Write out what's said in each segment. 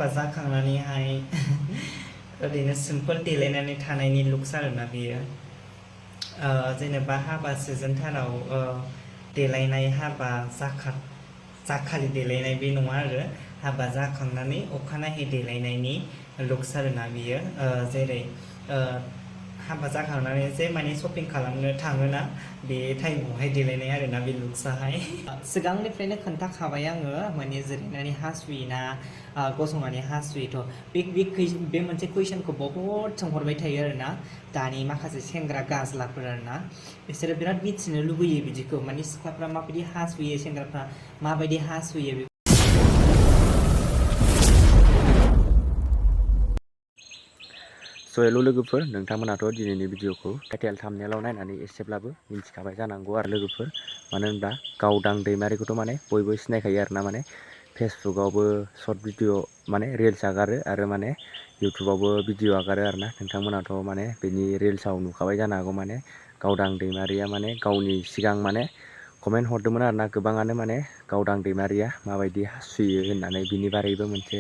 हाबा जाखांनानैहाय ओरैनो सिम्पोल देलायनानै थानायनि लुक्स आरोना बेयो जेनेबा हाबा सिजोनथाराव देलायनाय हाबा जाखालि देलायनाय बे नङा आरो हाबा जाखांनानै अखानायै देलायनायनि लुक्स आरोना बेयो जेरै हाबा जाखांनानै जे माने शपिं खालामनो थाङोना बे टाइमावहाय देलायनाय आरोना बे लुक्सआहाय सिगांनिफ्रायनो खोन्थाखाबाय आङो माने जिरायनानै हासुयोना गसंनानै हासुयोथ' बे मोनसे कुइसनखौ बहुद सोंहरबाय थायो आरोना दानि माखासे सेंग्रा गाज्लाफोर आरोना बिसोरो बिराद मिथिनो लुबैयो बिदिखौ माने सिख्लाफ्रा माबायदि हासुयो सेंग्राफ्रा माबायदि हासुयो हेल' लोगोफोर नोंथांमोनाथ' दिनैनि भिडिअखौ टाइटेल थाम्बनेइलाव नायनानै एसेब्लाबो मिन्थिखाबाय जानांगौ आरो लोगोफोर मानो होनब्ला गावदां दैमारिखौथ' माने बयबो सिनायखायो आरोना माने फेसबुकआवबो सर्ट भिडिअ माने रिल्स आगारो आरो माने इउटुबावबो भिडिअ आगारो आरोना नोंथांमोनाथ' माने बेनि रिल्सआव नुखाबाय जानो हागौ माने गावदां दैमारिया माने गावनि सिगां माने कमेन्ट हरदोंमोन आरोना गोबाङानो माने गावदां दैमारिया माबायदि हासुयो होननानै बिनि बारैबो मोनसे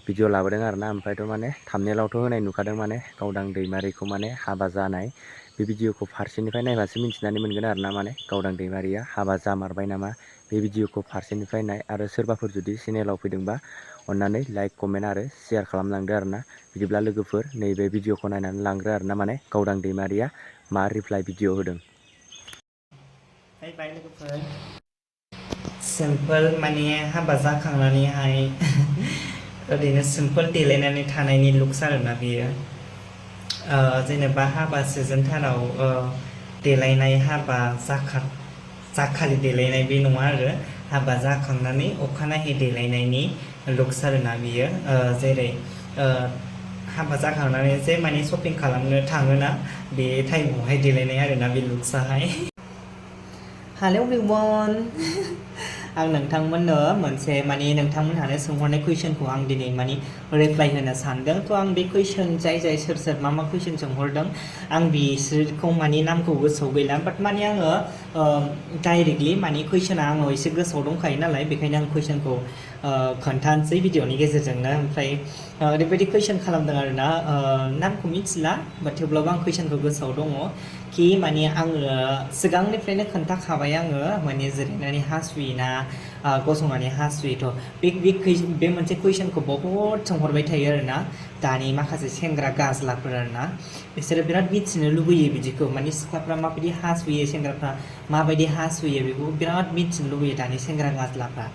भिडिअ लाबोदों आरोना ओमफ्रायथ' माने थाम्बनेइलावथ' होनाय नुखादों माने गावदां दैमारिखौ माने हाबा जानाय बे भिडिअखौ फारसेनिफ्राय नायबासो मिन्थिनानै मोनगोन आरोना माने गावदां दैमारिया हाबा जामारबाय नामा बे भिडिअखौ फारसेनिफ्राय नाय आरो सोरबाफोर जुदि चेनेलाव फैदोंबा अन्नानै लाइक कमेन्ट आरो शेयार खालामलांदो आरोना बिदिब्ला लोगोफोर नैबे भिडिअखौ नायनानै लांग्रो आरोना माने गावदां दैमारिया मा रिप्लाइ भिडिअ होदों बाय लोगोफोर सिम्पोल माने हाबा जाखांनानैहाय ओरैनो सिम्पोल देलायनानै थानायनि लुक्स आरोना बेयो जेनेबा हाबा सिजोनथाराव देलायनाय हाबा जाखालि देलायनाय बे नङा आरो हाबा जाखांनानै अखानायै देलायनायनि लुक्स आरोना बेयो जेरै हाबा जाखांनानै जे माने शपिं खालामनो थाङोना बे टाइमावहाय देलायनाय आरोना बे लुक्सआहाय हेल' एभ्रिवान आं नोंथांमोननो मोनसे माने नोंथांमोनहानो सोंहरनाय कुइसनखौ आं दिनै माने रिप्लाइ होनो सानदों थ' आं बे कुइसन जाय सोर मा कुइसन सोंहरदों आं बिसोरखौ माने नामखौ गोसोआव गैला बाट माने आङो डाइरेक्टलि माने कुइसना आंनाव एसे गोसोआव दंखायो नालाय बेखायनो आं कुइसनखौ खोन्थानोसै भिडिअनि गेजेरजोंनो ओमफ्राय ओरैबायदि कुइसन खालामदों आरोना नामखौ मिथिला बाट थेवब्लाबो आं कुइसनखौ गोसोआव दङ कि माने आङो सिगांनिफ्रायनो खोन्थाखाबाय आङो माने जिरायनानै हासुयोना गसंनानै हासुयोथ' बे मोनसे कुइसनखौ बहुद सोंहरबाय थायो आरोना दानि माखासे सेंग्रा गाज्लाफोर आरोना बिसोरो बिराद मिथिनो लुबैयो बिदिखौ माने सिख्लाफ्रा माबायदि हासुयो सेंग्राफ्रा माबायदि हासुयो बेखौ बिराद मिथिनो लुबैयो दानि सेंग्रा गाज्लाफ्रा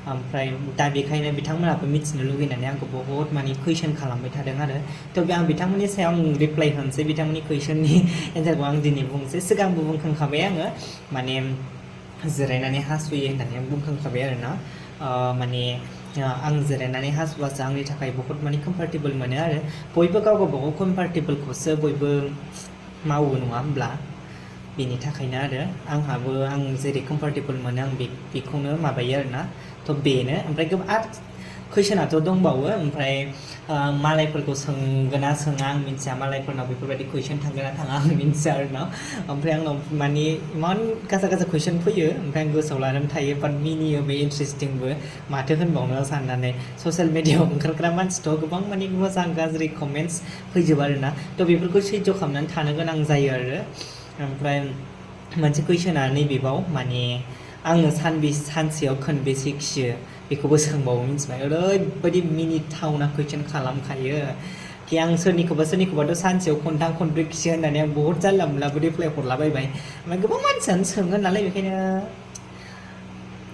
ओमफ्राय दा बेखायनो बिथांमोनाबो मिथिनो लुगैनानै आंखौ बहुत माने कुइसन खालामबाय थादों आरो थ' आं बिथांमोननि सायाव आं रिप्लाइ होनोसै बिथांमोननि कुइसननि एन्सारखौ आं दिनै बुंसै सिगांबो बुंखांखाबाय आङो माने जिरायनानै हासुयो होननानै आं बुंखांखाबाय आरोना माने आं जिरायनानै हासुबासो आंनि थाखाय बहुत माने कम्फर्टेबल मोनो आरो बयबो गाव गावबागाव कम्फर्टेबलखौसो बयबो मावो नङा होमब्ला बेनि थाखायनो आरो आंहाबो आं जेरै कम्फर्टेबल मोनो आं बेखौनो माबायो आरोना थ' बेनो ओमफ्राय गोबां कुइसनाथ' दंबावो ओमफ्राय मालायफोरखौ सोंगोना सोङा आं मिन्थिया मालायफोरनाव बेफोरबायदि कुइसन थांगोन ना थाङा आं मिन्थिया आरोना ओमफ्राय आंनाव माने इमान गाजा कुइसन फैयो ओमफ्राय आं गोसोआव लानानै थायो बाट मिनियोबो इन्ट्रेस्टिंबो माथो होनबावनो साननानै ससियेल मिडियाआव ओंखारग्रा मानसिथ' गोबां माने मोजां गाज्रि कमेन्ट्स फैजोबो आरोना थ' बेफोरखौ सैज्य खालामनानै थानो गोनां जायो आरो ओमफ्राय मोनसे कुइसना नैबेबाव माने आङो सानसेयाव खनबेसे खियो बेखौबो सोंबावो मिन्थिबाय ओरैबायदि मिनिथावना कुइसन खालामखायो कि आं सोरनिखौबाथ' सानसेयाव खनथाम खनब्रै खियो होननानै आं बहुत जानला मोनलाबो रिप्लाइ हरलाबायबाय ओमफ्राय गोबां मानसियानो सोङो नालाय बेखायनो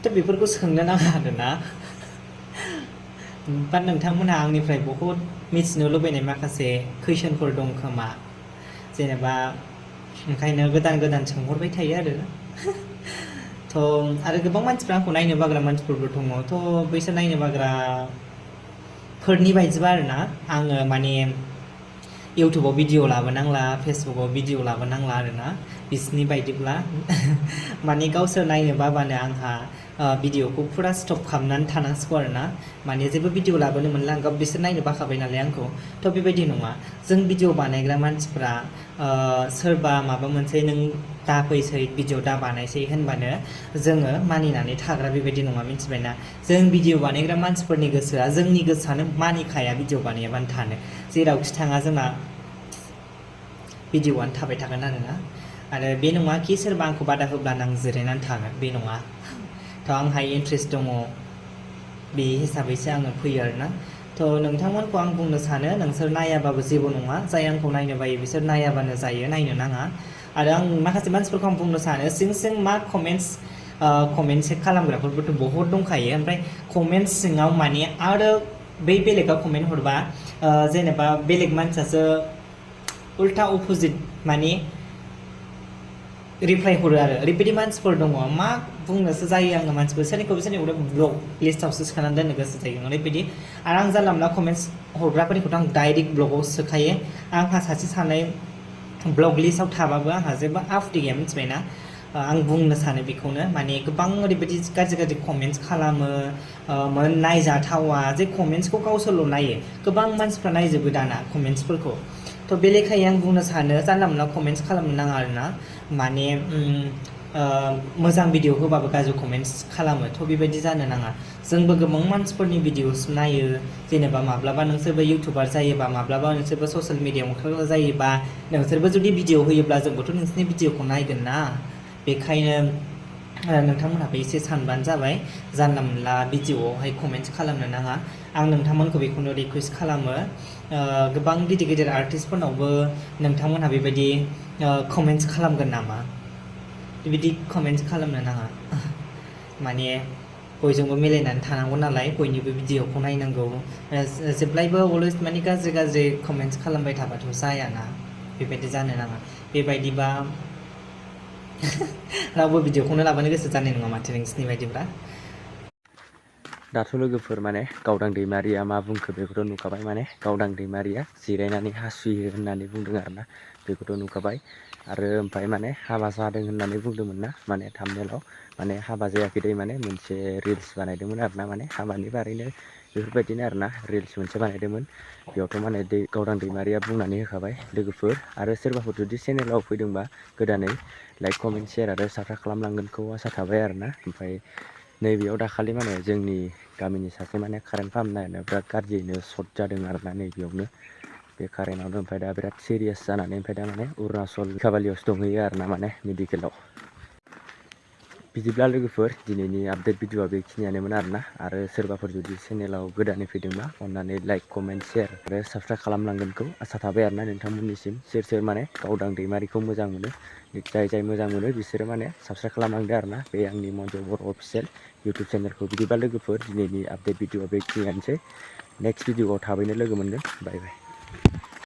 थ' बेफोरखौ सोंनो नाङा आरोना बाट नोंथांमोनहा आंनिफ्राय बहुत मिथिनो लुबैनाय माखासे कुइसनफोर दं खोमा जेनेबा ओंखायनो गोदान सोंहरबाय थायो आरो थ' आरो गोबां मानसिफ्रा आंखौ नायनो बाग्रा मानसिफोरबो दङ थ' बैसोर नायनो बाग्राफोरनि बायदिबा आरोना आङो माने इउटुबाव भिडिअ लाबोनांला फेसबुकाव भिडिअ लाबोनांला आरोना बिसोरनि बायदिब्ला माने गावसोर नायनो बाबानो आंहा भिडिअखौ फुरा स्टप खालामनानै थानांसिगौ आरो ना माने जेबो भिडिअ लाबोनो मोनला आं बिसोर नायनो बाखाबाय नालाय आंखौ थ' बेबायदि नङा जों भिडिअ बानायग्रा मानसिफ्रा सोरबा माबा मोनसे नों दा फैसै भिडिअ दा बानायसै होनबानो जोङो मानिनानै थाग्रा बेबायदि नङा मिथिबायना जों भिडिअ बानायग्रा मानसिफोरनि गोसोआ जोंनि गोसोआनो मानिखाया भिडिअ बानायाबानो थानो जेरावखि थाङा जोंना भिडिअआनो थाबाय थागोन आरो बे नङा कि सोरबा आंखौ बादा होब्लानो आं जिरायनानै थागोन बे नङा थ' आंहा इन्ट्रेस्ट दङ बे हिसाबैसो आङो फैयो आरोना थ' नोंथांमोनखौ आं बुंनो सानो नोंसोर नायाबाबो जेबो नङा जाय आंखौ नायनो बायो बिसोर नायाबानो जायो नायनो नाङा आरो आं माखासे मानसिफोरखौ आं बुंनो सानो सिं मा कमेन्ट चेक खालामग्राफोरबोथ' बहुद दंखायो ओमफ्राय कमेन्ट सिङाव माने आरो बै बेलेगा कमेन्ट हरबा जेनेबा बेलेग मानसियासो उल्टा अपोजिट माने रिप्लाय हरो आरो ओरैबायदि मानसिफोर दङ मा बुंनोसो जायो आङो मानसिफोर सोरनिखौबा ब्लग लिस्टआवसो सोखानानै दोननो गोसो जायो ओरैबायदि आरो आं जानला मोनला कमेन्ट्स हरग्राफोरनिखौथ' आं डाइरेक्ट ब्लगाव सोखायो आंहा सासे सानै ब्लग लिस्टआव थाबाबो आंहा जेबो आफ्रि गैया मिथिबायना आं बुंनो सानो बेखौनो माने गोबां ओरैबायदि गाज्रि कमेन्ट्स खालामो नायजाथावा जे कमेन्ट्सखौ गावसोरल' नायो गोबां मानसिफ्रा नायजोबो दाना कमेन्ट्सफोरखौ थ' बे लेखायै आं बुंनो सानो जानला मोनला कमेन्ट्स खालामनो नाङा आरोना माने मोजां भिडिअ होबाबो गाज्रि कमेन्ट्स खालामो थ' बेबायदि जानो नाङा जोंबो गोबां मानसिफोरनि भिडिअस नायो जेनेबा माब्लाबा नोंसोरबो इउटुबार जायोबा माब्लाबा नोंसोरबो ससियेल मिडियायाव ओंखारग्रा जायोबा नोंसोरबो जुदि भिडिअ होयोब्ला जोंबोथ' नोंसोरनि भिडिअखौ नायगोन ना बेखायनो नोंथांमोनहाबो एसे सानबानो जाबाय जानला मोनला भिडिअआवहाय कमेन्ट्स खालामनो नाङा आं नोंथांमोनखौ बेखौनो रिकुवेस्ट खालामो गोबां गिदिर आर्टिस्टफोरनावबो नोंथांमोनहा बेबायदि कमेन्ट्स खालामगोन नामा बेबायदि कमेन्ट्स खालामनो नाङा माने बयजोंबो मिलायनानै थानांगौ नालाय बयनिबो भिडिअखौ नायनांगौ जेब्लायबो अलवेज माने गाज्रि कमेन्ट्स खालामबाय थाबाथ' जायाना बेबायदि जानो नाङा बेबायदिबा रावबो भिडिअखौनो लाबोनो गोसो जानाय नङा माथो नोंसिनि बायदिब्ला दाथ' लोगोफोर माने गावदां दैमारिया मा बुंखो बेखौथ' नुखाबाय माने गावदां दैमारिया जिरायनानै हासुयो होननानै बुंदों आरोना बेखौथ' नुखाबाय आरो ओमफ्राय माने हाबा जादों होननानै बुंदोंमोन ना माने थाम्बनेलाव माने हाबा जायाखै दे माने मोनसे रिल्स बानायदोंमोन आरोना माने हाबानि बारैनो बेफोरबायदिनो आरोना रिल्स मोनसे बानायदोंमोन बेयावथ' माने गावदां दैमारिया बुंनानै होखाबाय लोगोफोर आरो सोरबाफोर जुदि चेनेलाव फैदोंबा गोदानै लाइक कमेन्ट शेयार आरो साबस्क्राइब खालामलांगोनखौ आसा थाबाय आरोना ओमफ्राय नैबेयाव दाखालि माने जोंनि गामिनि सासे माने कारेन्ट फाहामनायानो बिराद गाज्रियैनो सर्ट जादों आरोना नैबेयावनो बे कारेन्टआवनो ओमफ्राय दा बिराद सिरियास जानानै ओमफ्राय दा माने अरुणाचल काबालियावसो दंहैयो आरोना माने मेडिकेलाव बिदिब्ला लोगोफोर दिनैनि आपडेट भिडिअआ बेखिनियानोमोन आरोना आरो सोरबाफोर जुदि चेनेलाव गोदानै फैदोंबा अन्नानै लाइक कमेन्ट शेयार आरो साबस्क्राइब खालामलांगोनखौ आसा थाबाय आरोना नोंथांमोननिसिम सोर माने गावदां दैमारिखौ मोजां मोनो जाय मोजां मोनो बिसोरो माने साबस्क्राइब खालामलांदो आरोना बे आंनि मनज बर' अफिसियेल इउटुब चेनेलखौ बिदिबा लोगोफोर दिनैनि आपडेट भिडिअआ बेखिनियानोसै नेक्स्ट भिडिअआव थाबैनो लोगो मोनगोन बाय बाय